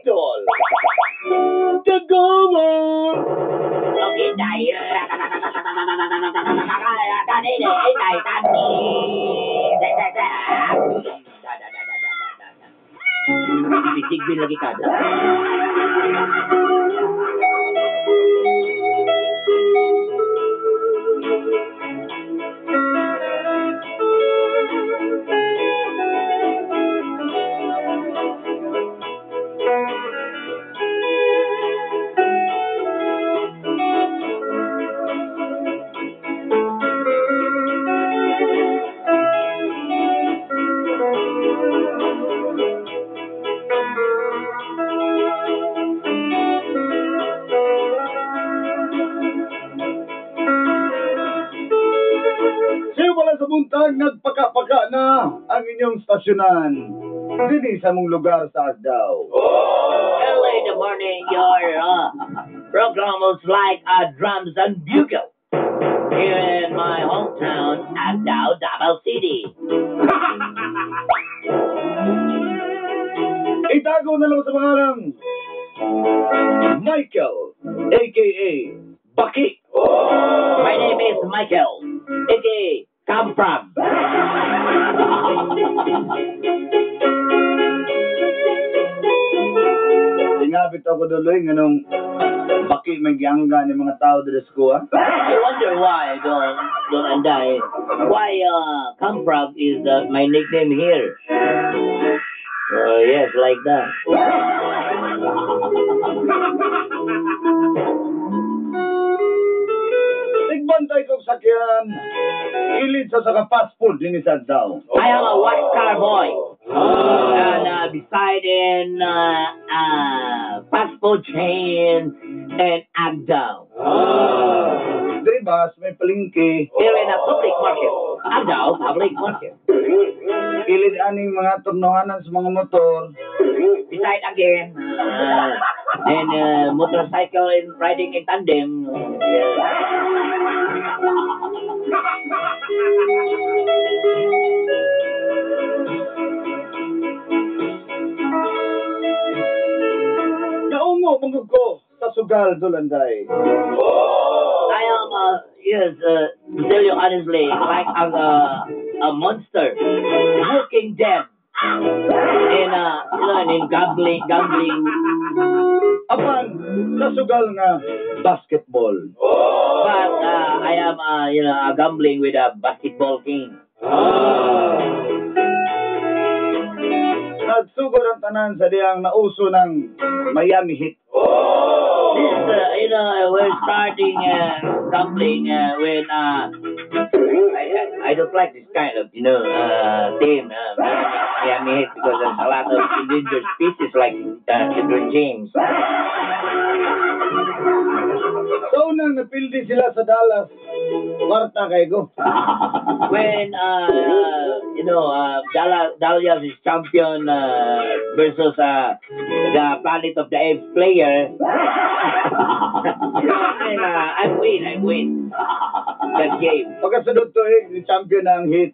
Idol! The Goal! Okay, dahil Bisigbil lagi kada. Siyo pala sa buntag, nagpaka-paka na ang inyong stasyonan. Dini sa mong lugar sa Agdao. Early in the morning, your program was like drums and bugle. Here in my hometown, Agdao, Davao City. Itago na lang sa pangalang Michael, a.k.a. Baki. My name is Michael, a.k.a. Come From. Ingabit ako duloy nganong Baki may giangga ni mga tao diri sa kuha. I wonder why, Don Anday, why Come From is my nickname here. Yes, like that. Tigbantay kong sakyan, ilid sa saka fast food dinhi sa Agdao. I am a white car boy. And beside in fast food chain in Agdao. Diri ba may palengke? Here in a public market. Agdao public market. Ilid aning mga turnohanan sa mga motor. Beside again, and motorcycle and riding in tandem. Yeah. Naungo manggug ko sa sugal, Dulanday. I am Yes, to tell you honestly, like I'm a monster, walking dead. In in gambling. Apan sa sugal nga basketball. But I am gambling with a basketball team. Nagsugod ang tanan sa diyang nauso ng Miami Heat. This, we're starting gambling when I don't like this kind of team, Miami Heat, because there's a lot of endangered species like LeBron James. So nang napildi sila sa Dallas, kwarta kay go. When Dallas is champion versus the Planet of the Apes player. I win that game. Pagkasunod to champion ng Heat,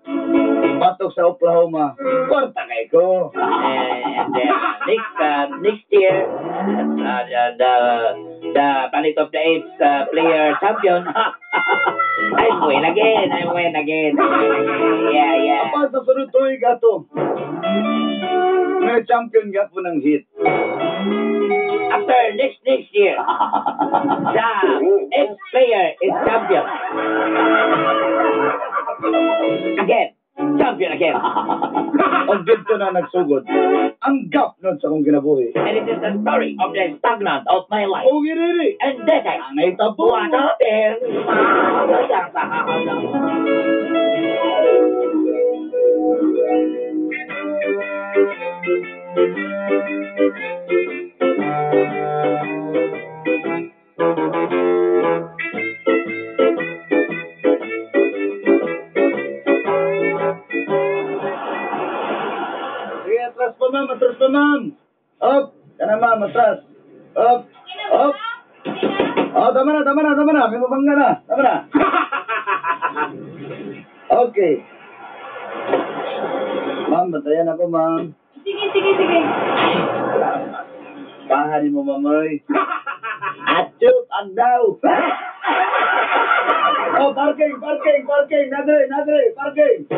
batok sa Oklahoma, kwarta kay ko. And then next year, the Planet of the Apes player champion. I win again. Yeah. Apa sa sunod tuig ato? Nga champion gyapon ng Heat. After next year, the ex player is champion. Again, champion again. Og dito na nagsugod ang gap nun sa akong kinabuhi. And it is the story of the stagnant of my life. O giriri. And that I Ang naitabo. What happened? Sige, atras pa ma'am. Up, kana ma'am, atras. Up, up. Oh, tama na. May mabangga na. Tama na. Okay. Ma'am, bantayan ako, ma'am. Sige. Pahanin mo, ma'am, oy. Achup, agdaw. Oh, parking. Nadre, parking.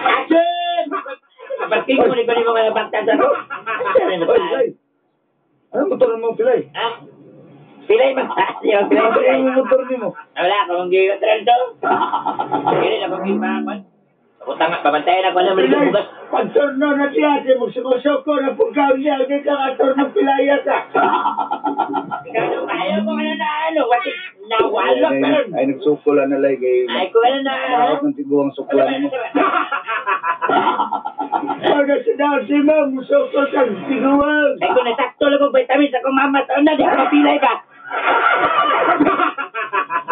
Achup! Parking mo, ni ko mga nabagtas ako. Oy. Anong motor mo, Pilay? Ah? Pilay ba? Pilay. Anong motor nimo? Wala, akong gitrel to. Pilay, akong gipangon. Utang, babantayan ako na maligong bugas. Pagturno na siya, di magsuko-suko na pugkaw niya, hindi ka katurno pilaya ka. Ikaw nung ayaw mo ka na naano, watik, nawalok na ron. Ay, nagsukula na lang kay... Ay, ko na na. Nakot ng tiguang sukla mo. Pag nasa daw si ma'am, musuko sa tiguang. Ay, kung nasakto lang kong vitamins akong mama, taon na, di ko mapilay ba?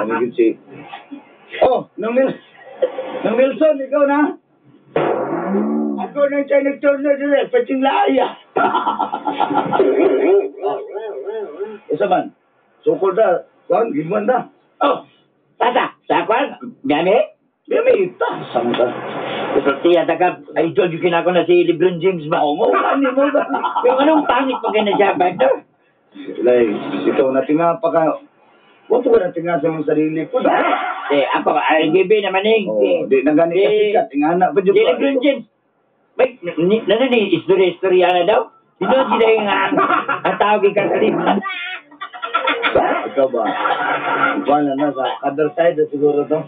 Ano yun si... Oh, nung Wilson, ikaw na? Ako na siya nagturno sila, pating laaya. Oh. Isa man, sukol na, kuhan, gibuan na. Oh, tata, sa kuhan, gami? Gami, tasang ka. Tortilla, taga, idol yung kinako na si LeBron James ba? Oo, mo, gani mo, gani. Pero anong pangit mo gana siya, partner? Like, ikaw na tinga pa ka. Huwag po ka na tinga sa mong sarili po. Eh, ako, RGB naman eh. Oh, di na gani ka sikat, ingana pa dyan Si LeBron James. Wait, nano ni, istorya na daw? Sino sila yung ang tawag yung kakalipan? Ikaw ba? Wala na sa other side na siguro to.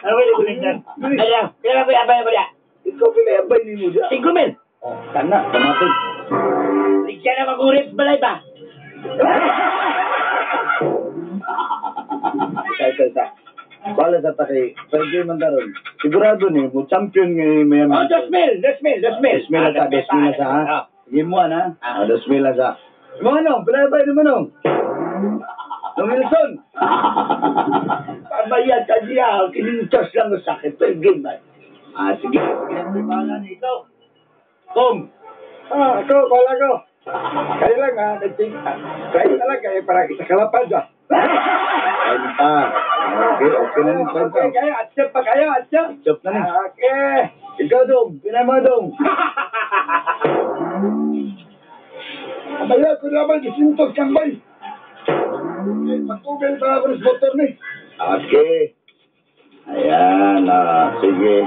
Ano ba yung dyan? Ano, kailan ba yung abay? Ikaw pinayabay ni mo dyan. 5,000! Oh, tana, tamatig. Ligyan na mag-urips balay ba? Isa. Bala sa takay, pwede man daron. Sigurado ni, mo champion ngayon Miami. Oh, 2,000! 2,000! 2,000 sa, ha? Sige mo, ha? 2,000 sa. Mga nong, pinayabay naman nong. Nong Wilson! Pamaya ka niya, kinintos lang sa akin, pwede man. Ah, sige. Sige, bahala na ikaw. Tom! Ah, ako, bahala ko. Kaya lang, ha, kaya lang, kaya parang isa kalapad, ha. Kaya okay na rin. Okay, kaya, atsyap pa kayo, atsyap. Atsyap na rin. Okay. Ikaw, Dong, pinay Dong. Abaya, ko naman, isintos kang bay. Pagtubel pa ako ng motor ni. Okay. Ayan, sige.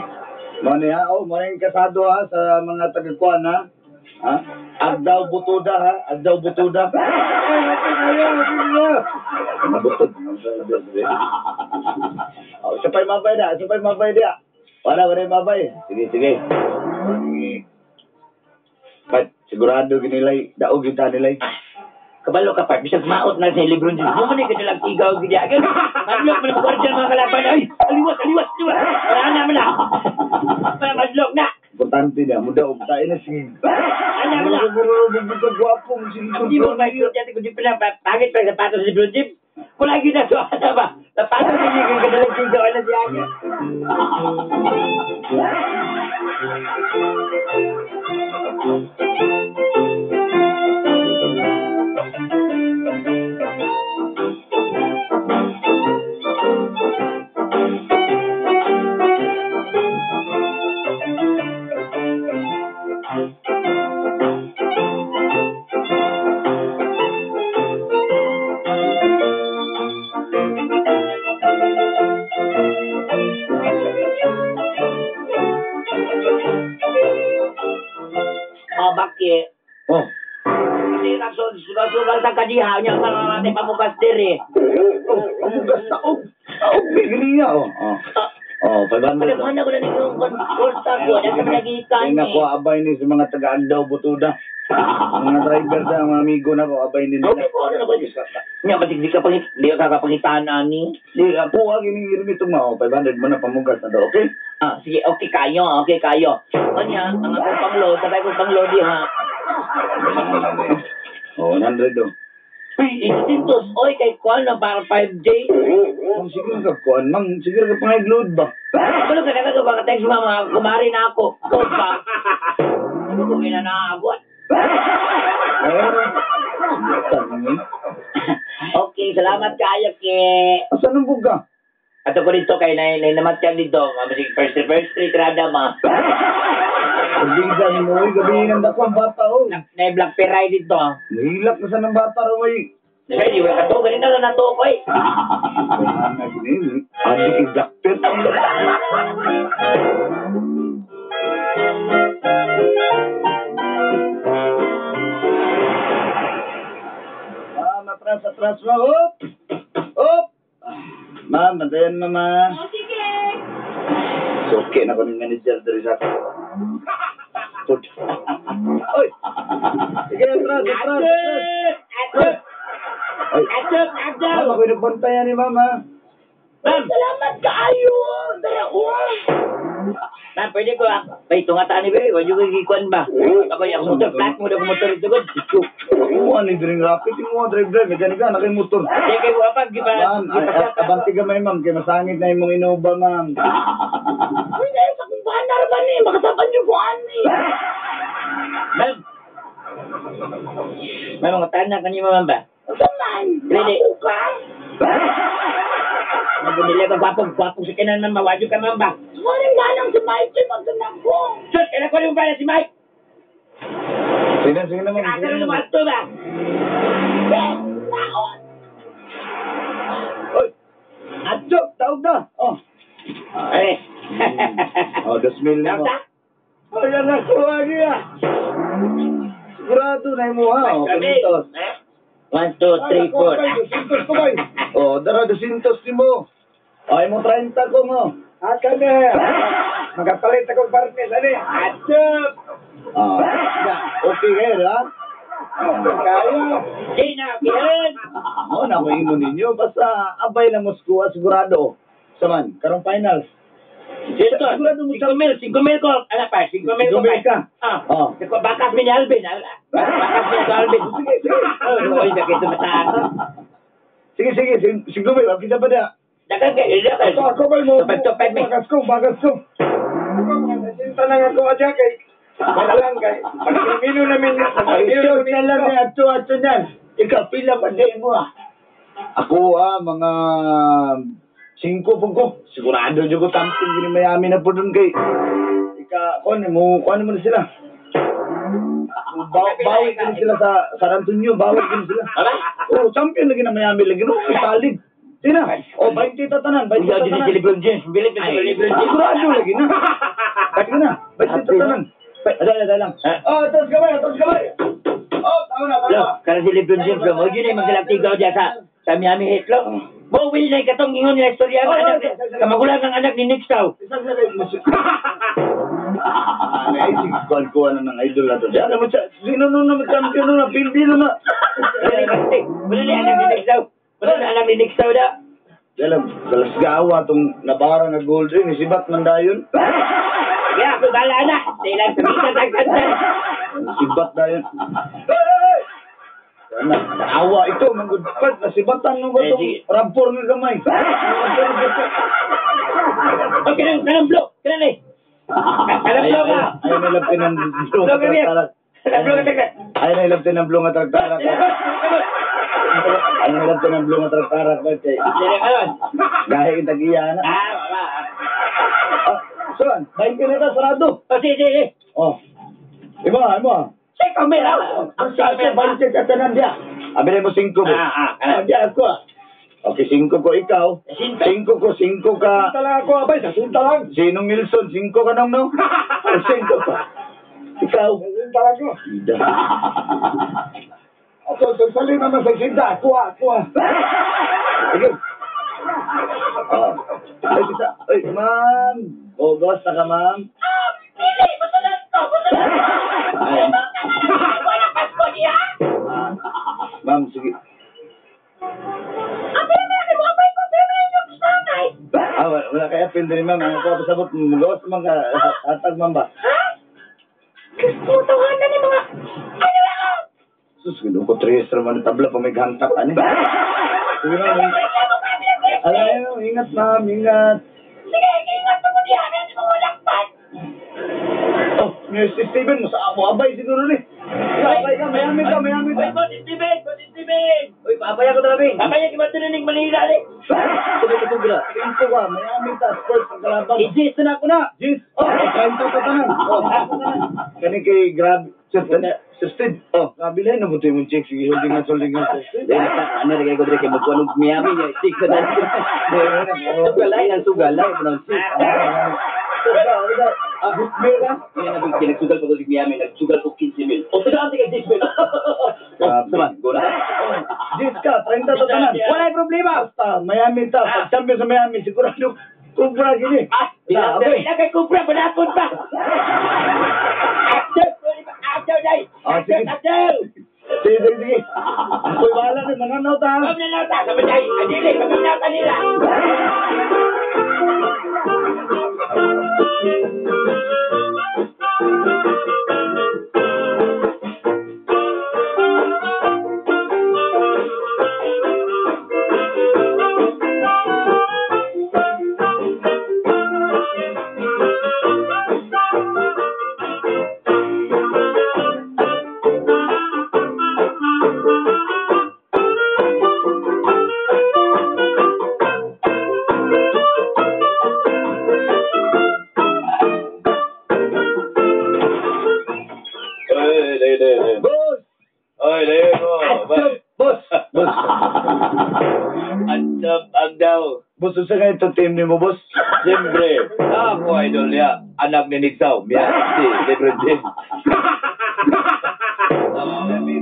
Muna ha, oh, muna yung kasado ha, sa mga tagakuan ha. Ha? Agdaw butuda ha, agdaw butuda. Mabutod. Oh, sapay mabay na, sapay mabay dia. Wala, wala mabay. Sige, sige. Pat, sigurado ginilay, daog kita nilay. Kabalo ka, part. Bisag maot na sa Lebron James. Mo man ka dalang tigaw gid. Madlok man ang gwardiya mga kalaban. Ay, aliwas, aliwas, aliwas. Wala na man na. Madlok na. Importante na, muda og tayo na sige. Ana man na. Gwapo mo sige. Hindi mo may dyan kundi pala pangit pa sapatos ni Lebron James. Wala gyud na so ana ba. Sapatos ni ka dalang tigaw na siya. Bakit? Oh. Kasi nagsugal sa kadiha niya para natin pamugas diri. Oh, pamugas taog. Taog bigriya oh. Oh. Oh, 500. Padaghan ko na ninyong konsulta ko na sa nagikan ni. Nako abay ni sa mga taga-Agdaw Butuda. Mga driver sa mga amigo na ko abay ni nila. Okay ko ano na ko. Nya batik di ka pangit, di ka kapangitaan ani. Di ako ang iniirmi itong mga 500 mo na pamugas na daw, okay? Ah, sige, okay kayo, okay kayo. Kanya, ang akong panglo, sabay kong panglo diha. Oh, 100 do. Uy, 800. Oy, kay kuan na para 5J. Ma'am, sige ka kuan, ma'am, sige ka pangigload ba? Ano ka nagagawa ka text mga kumari na ako. Code ba? Ano ko ginanaabot? Okay, salamat kayo ke. Asa nang buga? Ato ko dito kay nay namatyan dito. First street rada ma. Pagbigan mo, gabi ng dako ang bata oh. Nay Black Peray dito. Nahilak na sa ng bata raw ay. Ay, di wala ka to, ganito na nato ko eh. Adik yung Black Pear. Ma'am, atras, atras, ma'am. Up! Up! Ma'am, bantayan, mama. Oh, sige. So, okay na ko ng manager diri sa ako. Oy! Sige, atras, atras, atras. Atras! Atras! Atras! Ma'am, ako'y nagbantayan ni mama. Ma'am! Salamat kaayo! Dara ko! Ma'am, pwede ko ako. Bay, tungataan ni Bay. Huwag yung gigikuan ba? Ako yung motor. Flat mo na akong motor ito. Ako, ano yung drink rocket? Yung mga drive-drive. May ganun ka, naka yung motor. Hindi, kayo wapag. Ma'am, abanti ka may ma'am. Kaya masangit na yung mong inuba, ma'am. Uy, dahil sa kong banar ba ni? Makasapan niyo ko ani. Ma'am. May mga tanan ka niyo, ma'am ba? Saan? Dili. Ako ka? Magbumili ka, gwapong, gwapong sa kinan, ma'am. Mawadyo ka, ma'am ba? Maring manang si Mike, magdanang ko. Sus, kailan ko rin ba si Mike? Sige, sige naman. Asa na lumato ba? Naon! Oy! Adjo, tawag na! Oh. Ay. Oh, 2,000 na mo. Ay, anak ko, niya. Sigurado na yung mukha. Oh, 500. 1, 2, 3, 4. 200 ko ba? Oh, dara, 200 ni mo. Ay, mo 30 ko mo. Aka na. Magapalit akong partner. Ano? Adjo! Ah, okay kayo, ha? Kaya. Di na, okay. Oo, na ako imo ninyo. Basta abay lang mo skuha, sigurado. Saman, karong finals. Dito, Sigurado mo 5,000, 5,000 ko. Ano pa, 5,000 ko. 5,000 ka? Ah. Oh. Bakas mi ni Alvin. Bakas mi ni Alvin. Sige, sige. Oh, bakit ito ako? Sige, sige, 5,000. Okay na ba na? Dagan kayo, dagan. Ako ba mo? Tupad-tupad mi. Bagas ko, bagas ko. Ako, na nga ko adya kay. Wala lang kay. Pagkimino namin. Ay, sure na lang ni Atso, Atso niyan. Ikaw, pila pa din mo ah. Ako ah, mga 5 po ko. Sigurado dyan ko tamping gini Miami na po dun kay. Ika, kuan mo, kuan mo na sila. Bawi ko sila sa San Antonio, bawi ko sila. Aba? Oh, champion lagi na Miami lagi no. Solid. Sina? Oh, 20 tatanan, 20 Uyaw din tatanan. si LeBron James. Bilip na si LeBron James. Sigurado lagi na. Sige na, 20 tatanan. Dali lang. Oh, atas kamay, atas kamay. Oh, tama na, tama Lo, na. karon si LeBron James lo, mo yun ay magdalagtigaw diya sa Miami Heat lo. Mo win na katong ingon nila istorya ang anak, kamagulang ang anak ni Nick Staw. Isang sagay. Ay, sige, kuwan-kuwan na ng idol na to. Diyan naman siya. Sino nun naman champion nun na? Pilipino na. Wala na anak ni Nick Staw. Wala na anak ni Nick Staw da. Diyan lang, galasgawa itong nabara nga gold ring. Sibat man dayon. Ya, ako bala na. Dahil sa misa tagtantan. Sibat dayon. Hey! Ano, awa ito, manggudpad, nasibatan nung Eh, itong sige. rampor ng gamay. Okay, kanang blow. Kanang eh. Kanang blow ka. Ayaw na ilabtin ng blue Blow nga ka niya. traktaran. Kanang blow ka tagtan. Ayaw na ilabtin ng blue nga traktaran. Ayaw na ilabtin ng blue nga traktaran. Dili karon. Gahi yung tag-iya na. Ah, wala. Ah, saan? 20 na ta, sarado. Oh, sige, sige. Oh. Ima, ima. Sige, kamera. Ang sa akin, 20 tatanan diya. Abi mo 5 mo. Ah, ah. Diya ako ah. Okay, 5 ko ikaw. 5. 5 ko, 5 ka. Sinta lang ako, abay. Sa sinta lang. Sinong Wilson, 5 ka nang no? 5 pa. Ikaw. Sa sinta lang ko. Ida. Ako, sa lima man sa sinta. Ako ah, ako ah. Sige. Oh. Ay, bisa. Ay, ma'am. Oh, boss na ka, ma'am. Dili, masulat ko, masulat ko. Ay. Wala Pasko niya. Ah, ma'am, sige. Ang pera mo, abay ko, pera yung sanay. Ah, wala kaya apel din, ma'am. Ang ako pasabot, magawas man ka. Hatag, ma'am ba? Ha? Gusto, tawanan ni mga... Ano ba ako? Sus, ginuko tres naman ang tabla pa may hantak, ano? Sige, ma'am. Ano reklamo kami ng Alay, ingat, ma'am, ingat. Sige, ingat mo niya, ano mo walakpan. Oh, Mr. Steven, mas amo abay siguro ni. Abay ka, Miami ka, Miami Uy, ka. Boss Steven! Boss Steven! Uy, paapaya ko talaga eh. Papaya kimatuninig Manila ni. Sabay ka sobra. Cinco ka, Miami ta, Spurs ang kalaban. I-gist na ako na. Jis, oh, 30 pa tanan. Oh, kani kay grabe. Sir, Sir Steve, oh, grabe lang na buti mong check. Sige, holding hands, holding hands, Sir Steve. Dahil nasa, ano, nagay ko dire kay magkuha ng Miami niya. Six na dahil. Sugalay, ang sugalay. Ang six. Ah, meron ka? Yan, nagsugal pa ko sa Miami, nagsugal ko 15 mil. O, tagaan ka 10 mil. Grabe. Saman, go na. Jis ka, 30 pa tanan. Wala'y problema. Basta, Miami ta. Pag champion sa Miami, sigurado, kubra gini. Ah, Grabe. Wala kay Kubra, manakot pa. After, after, day. Ah, After, sige. after. Sige, sige, sige. Ako'y bahala ni, mananaw ta. Ma'am na nata, sa baday. Adili, maminata nila. Ay, dahil, dahil. Boss! Ay, dahil mo. Boss! Boss! At ang daw. Boss, unsa nga ito team nimo, boss? Siyempre, ako idol niya. Anak ni Nick Sao. Miya, si LeBron James.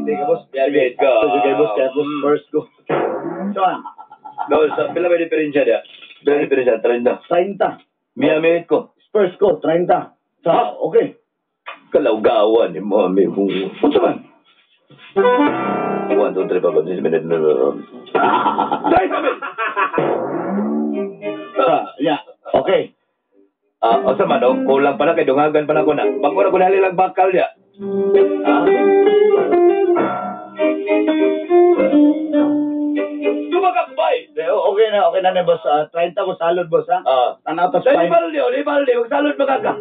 Teka, boss. Miami ko. Sige, boss. Kaya, boss, first go. Saan? No, sa pila may diferensya niya? Pila may diferensya? 30. 30. Miami ko. Spurs ko, 30. Sa, okay. Kalawgawan ni Mami. Unsa man? 1, 2, 3, 4, 5, 6, 7, 8, 9, Ah, yeah. Okay. Ah, unsa man oh, kulang pa na kay dungagan pa na ko na. Bangko na ko dali lang bakal niya. Ah. Tumakakbay. Okay na ni boss. 30 ko salod, boss, ha? Ah. Tanaw ta Sa spine. balde, di balde, magsalod magaka.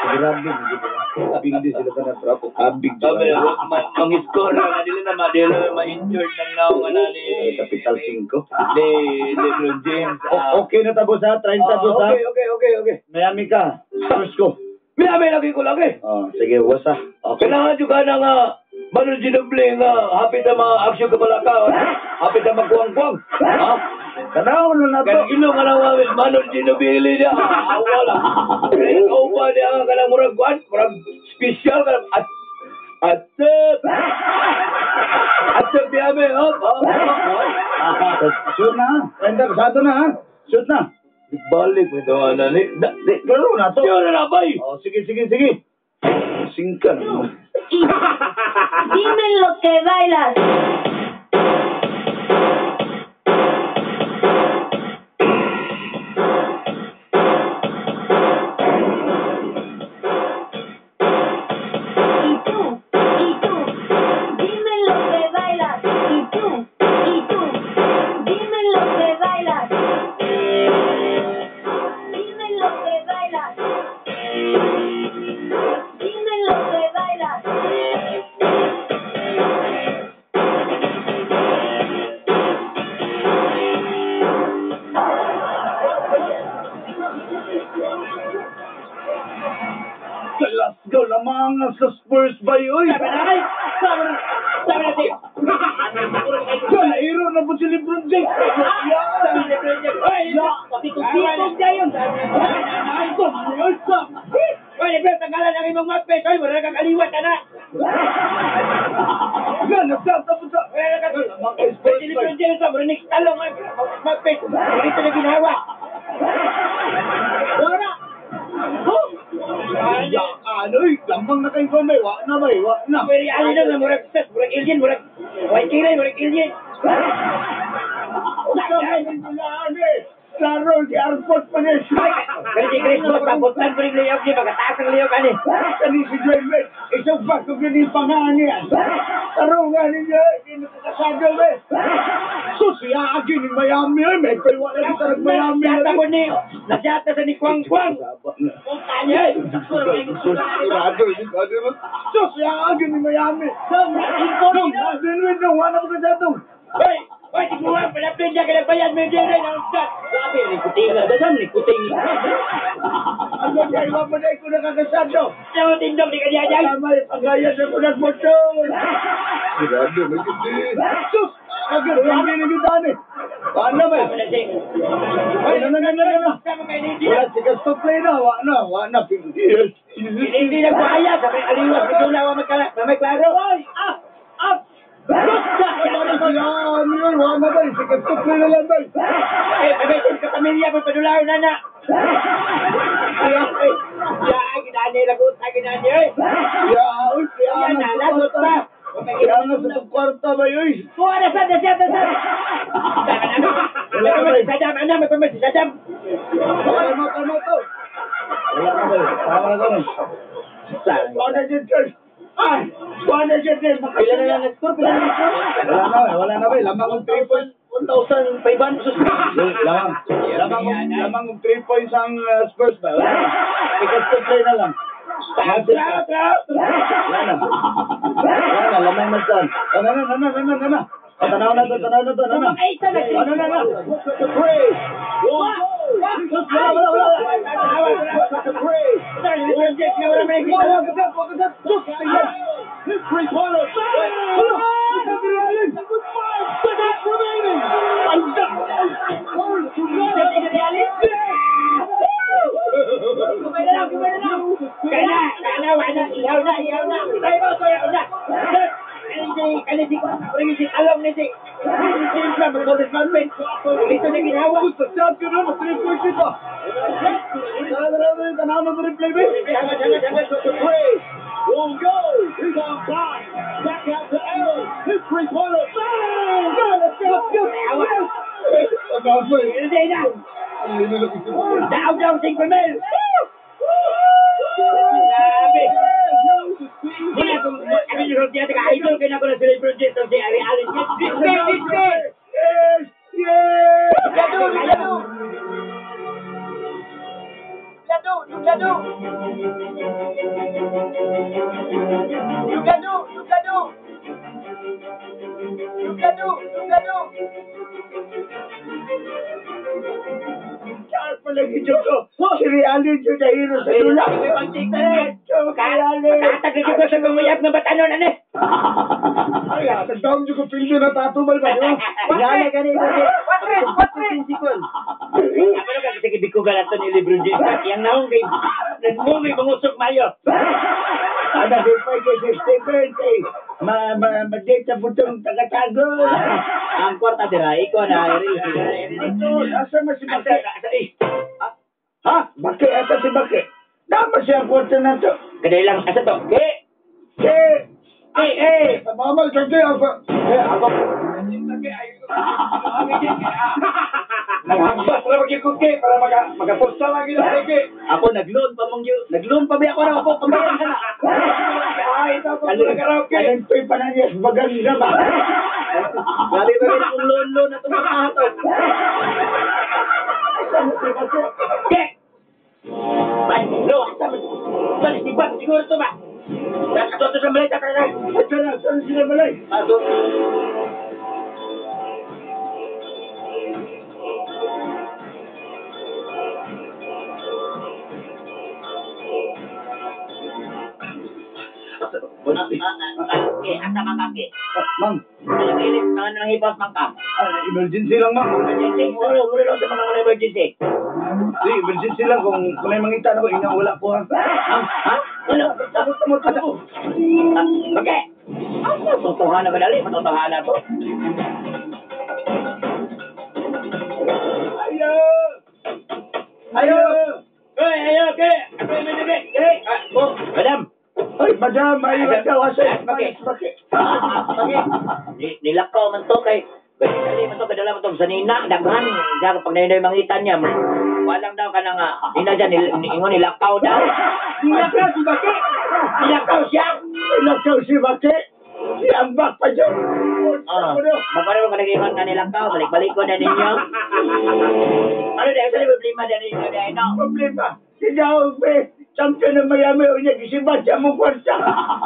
Grabe, Bindi sila ka na pero ako kabig. Sabi, mang-score na dili na ma-dili na ma-injured ng naong nga na ni Capital 5. Ni LeBron James. Okay na ta, boss, ha? 30, boss, ha? Okay. Miami ka. Spurs ko. Miami lagi ko lagi. Oh, sige, boss, ha? Okay. Kailangan juga na nga Manu Ginobili nga hapit ang mga aksyon kabalaka, hapit ang magkuwang-kuwang. Ha? Tanaw na na to. Kanang ilong ka lang Manu Ginobili niya. Wala. Kaya kaupa niya kanang murag kuwan, murag special kanang at at at biyame, hop, hop, hop. Shoot na ha. Enter, kasado na ha. Shoot na. Balik mo ito, ano ni? Di, klaro na to. Sure na bay! Oh, sige, sige, sige. Singka na. Dime lo que bailas. Y tú, dime lo que bailas. Y tú, dime lo que bailas. Dime lo que bailas. Dime lo que bailas. Glasgow lamang sa Spurs ba oy? Sabi na siya. Nairo na po si Lebron James. Sabi ni Lebron James. Oy, patitong-pitong niya yun. Oy, Lebron, tanggalan ang imong mouthpiece. Oy, wala kang kaliwat, ana. Yan, nagtatapos sa... Wala kang Oy, si Lebron James, wala nang talong, oy, mouthpiece. Dito na ginawa. Wala. Ya, ano eh, lamang na kayo may, wa na may, wa na. Pwede ano na, murag set, murag alien, murag white kilay, murag alien. Klaro, si Arpot pa niya. Pero si Chris Bosh, pabutan ko rin liyok niya, pagkataas ang liyok, ani. Kani si Dwayne Wade, isang bago yun yung pangaan niya. Taro nga ninyo, hindi nakakasado eh. So siya agi ni Miami, ay may paiwala ni Tarag Miami. Nasyata ko ni, nasyata sa ni Kwang Kwang. Puta niya, eh. So siya agi ni Miami. Dwayne Wade, wala pa kasado. Hoy, hoy, tigmuha, palapin niya, kinabayan, may dinay ng shot. Grabe, ni kuting na dadan, ni kuting. Ako siya, iwa mo na ikaw nakakasado. Sa tindog ni kanya dyan. Tama, pagaya sa ko nagmotor. Sigurado, nagkiti. Sus! Agad, hindi na kita ni. Paano ba? Ay, na, na, na, na, na. Wala, sige, stop play na. Wa na, wa na. Yes. Hindi na buhaya, sabi aliwas, medyo wa may klaro. Ay, up, up! Wa na ba? Sige, stop play na lang ba? Eh, may sa pamilya, may padulaw na na. Ya, ginani, lagot na ginani, eh. Ya, uy, Ya, na, lagot pa. Kaya nga sa kwarta ba yun? Kuha na sa, nasa, nasa. May sadam, ana, may pamay, sadam. Tama, tama to. Wala na ba? Tama na to. Wala na dyan, Ay! Wala na dyan, Pila na lang nag-score, pila na nag-score. Wala na, wala na ba? Lamang ang 3 points. 1,500. Lamang. Lamang ang 3 points ang Spurs ba? Wala na. Because to play na lang. Tra, tra, Wala na. Wala na, lamang na saan. Ano na, ano na, ano na, ano na. Tanaw na to, tanaw na to, ano na. Ano na, ano na. Wala, wala, wala. Down, 5 mil. Grabe. Muna kung ano yung niya ka idol kay nako na sila project si Ari Allen. Yes! Yes! Lado, lado. Lado, lado. Lugado, lugado. Lugado, lugado. Palagi ko. Si Rialin yung nahiro sa dula. Makahatag na ko sa gumuyab nga batanon ani. Ay, nagdaon ko pilyo na tatubal ba yun? Inala gani ito. What? Ano ka kasi kibig ko galato ni Lebron James. Yang naong kay mo may mangusok mayo. Ana di pa kay si Stephen kay ma-date po itong tagatago. Ang kwarta dira ikaw na Ito, asa man si Asa Bake? asa eh. Ha? Bake, asa si Bake? Dapat siya ang kwarta na to. Kaday lang asa to. Ke. Ke! Eh eh. Mamal kang kaya. Eh, ako. Naghambas na magikuki para makapusta lagi na kiki. Ako nagloan pa mong nagloan pa ba ako na ako pambayad na. Ay, ito ako na karaoke. Alantoy pa na niya sa baganga ba? Grabe ba rin akong loan-loan na itong mga Asa mo si Bake? Ke. Ban, lo asa man. Ban, si Ban siguro to ba. Ato to sa malay tata. Ito na, ito na sila balay. Ato. Okay, asa man kaki. Ma'am, Ano gilit ano nang hibos man ka? emergency lang ma'am. Emergency, muro muro lang sa mga emergency. Di, emergency lang kung may mangita na ko, ina wala ko ha. Ha? Ano? Tapos mo to. Okay. Asa tutuhan na kadali, matutuhan na to. Ayo! Ayo! Oy, ayo ke. Ako yung medyo ke. Oh, madam. Ay, madam, ayo daw asa. Bake. Bake. Bake. Nilakaw man to kay dali man to kadala man to sa nina daghan daghan pag nainoy mangita niya. Walang daw ka na nga. Nina dyan, ingon nilakaw daw. Nilakaw si Bake. Nilakaw siya. Ilakaw si Bake. Si Ambak pa dyan. Oh, magpare mo ka nag-ingon nga nilakaw, balik-balik ko na ninyo. Ano dahil sa problema dahil ninyo dahil no? Problema. Si Daog, be. Champion ng Miami, o niya, gisibat siya mong kwarta.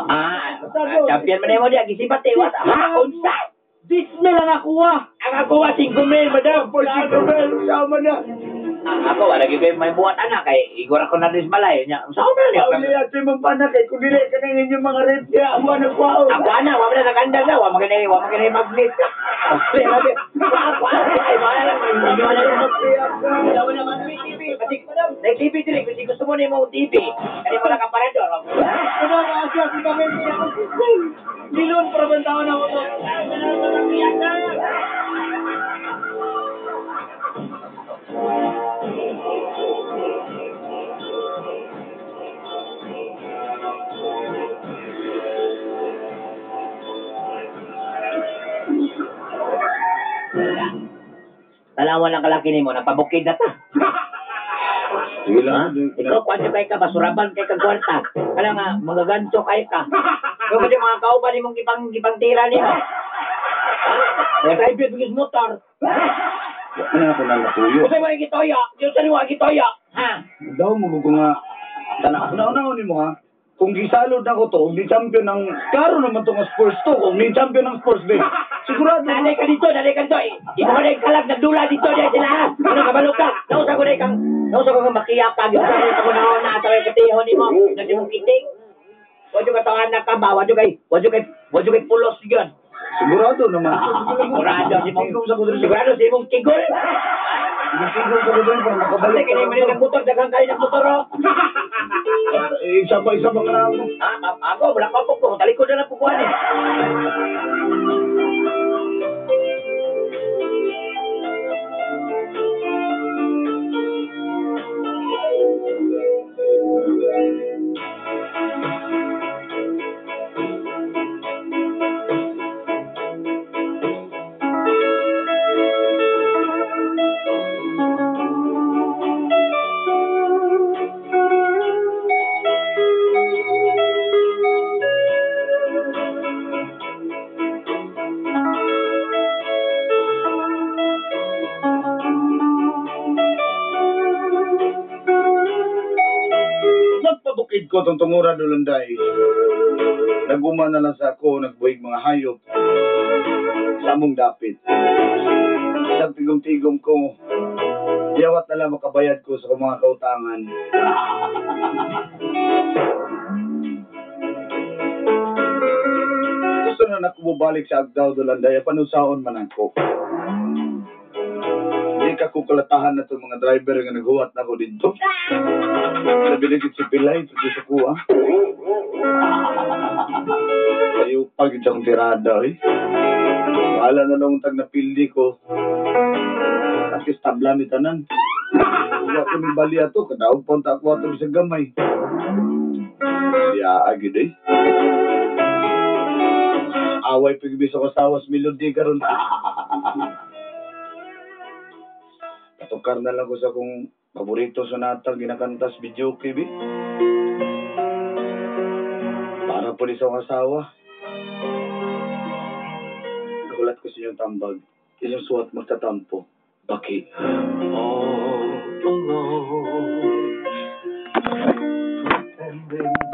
Ah, champion man mo diya, gisibat eh. What? Ha? Unsa? Dismay lang ako ah. Ang ako ah, 5 mil, madam. Tapos si Nobel, sama na. Ako, wala gyud ko'y may buhat ana kay igor ako na dis malay nya. Unsa man niya? Uli ato yung pana kay kung dili ka ng inyong mga rep niya, awa na kwaon. Ako ana, wa man na nagandar na, wa man gani, wa man gani magnet. Ako ana, ay wala lang inyo na lang. Wala na man TV. Kasi may TV dili kasi gusto mo nimo TV. Kani mo lang kaparador. Ano ba siya si Bakit niya ako dismay. Nilon para bantawan ako to. Tanawan lang kalaki nimo, napabukid na ta. Sige lang. Ikaw, kwanto kay ka, basuraban kay ka kwarta. Kala nga, magaganto kay ka. Ikaw kasi mga kauban nimong gipang tira nimo. Ha? Mga private bigis motor. Ano ako na natuyo? Kasi mga gitoyo, yung sa niwa gitoyo. Ha? Daw mo ko nga. Tanaw, una-una ni mo ha. Kung gisalod na ko to, di champion ng... Klaro naman to nga Spurs to. Kung di champion ng Spurs, be. Sigurado. Nanay ka dito, nanay ka dito. Imo ka na yung kalag, nagdula dito, dahil sila ha. Ano, kabalo ka. Nausa ko na ikang, nausa ko kang makiyakag. Yung sa ko na na, sa may katiho ni mo. Nagsimong kiting. Wadyo ka tawanan ka ba? Wadyo kay pulos yun. Sigurado naman. Sigurado si mong, Tigom sa kudro. sigurado si mong tigol. Tigom sa kudro para makabalik. Kasi kini man ng motor, daghang kayo ng motor oh. Eh, isa pa ka na ako. Ha, ako, wala pa po ko. Talikod na lang po kuhan eh. Nagpabukid ko itong tunguran Dulanday. Naguma na lang sa ako, nagbuhig mga hayop. Sa among dapit. Nagtigom-tigom ko. Iyawat na lang makabayad ko sa akong mga kautangan. Gusto na nako mobalik sa Agdao Dulanday, panusaon man ako. Di ka kukulatahan na itong mga driver nga naghuwat na ako dito. Sabi na si Pilay, ito sa kuha. Kayo pag siyang tirada eh. Wala na lang tag napildi ko. At least tabla ni tanan. Wala ko ni bali ato, kadaog pa ako ato sa gamay. Siya agad eh. Away pag-ibig sa kasawas, melody karon. Patukar na lang ko sa kong paborito sonata ginakanta sa video bi. Para po ni sa akong asawa. Nagulat ko sa inyong tambag. Inyong suwat magtatampo. Baki. All alone, pretending